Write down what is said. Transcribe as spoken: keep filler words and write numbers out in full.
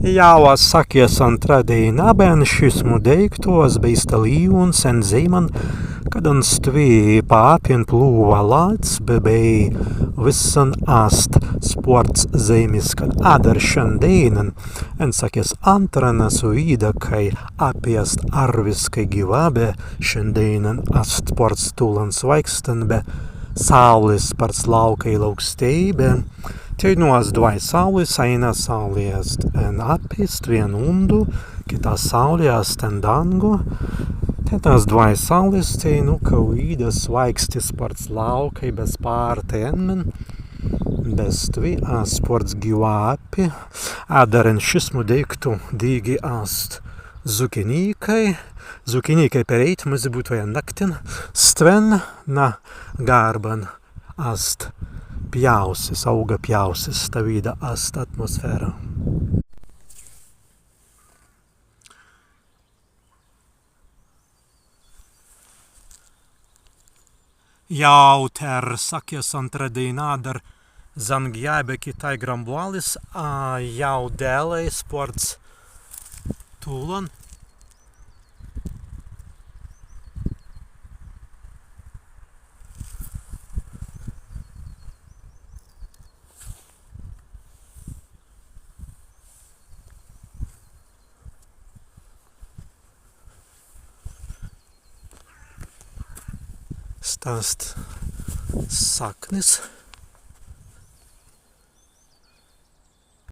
Jāu ast sakkis āntra dēina, be en šismu deīktu as bēi stalīwuns en zeīman, kaddan stwi pa appin plūwa lads, be bēi wissan ast spārts zeīmiskan. Adder šandēinan, en sakkis āntran, as widāi, kāi appi ast arwiskai gīwa, be šandēinan ast spārts tūlan swāikstan, be saūli spārts lāukai lāukstei, be teinū ast dwāi saūlis, aīna saūli ast en appi, stwen en undu, kitā saūli ast en dāngu. Tēt ast dwāi saūlis, teinū kawīda swāiksti spārts lāukai be spārtai en men, be stwi ast spārts gīwa appi. Adder en šismu deīktu dīgi ast zukenīkai, zukenīkai perēit, mazzi būtwei en naktin, stwen na garban ast pjāusis, aūga pjāusis, stawīda ast atmosfēra. Jāu tēr sakkis āntra dēina, adder zāngjai be kitāi grambālis, a jāu dēlai spārts tūlan. Sta ast saknis.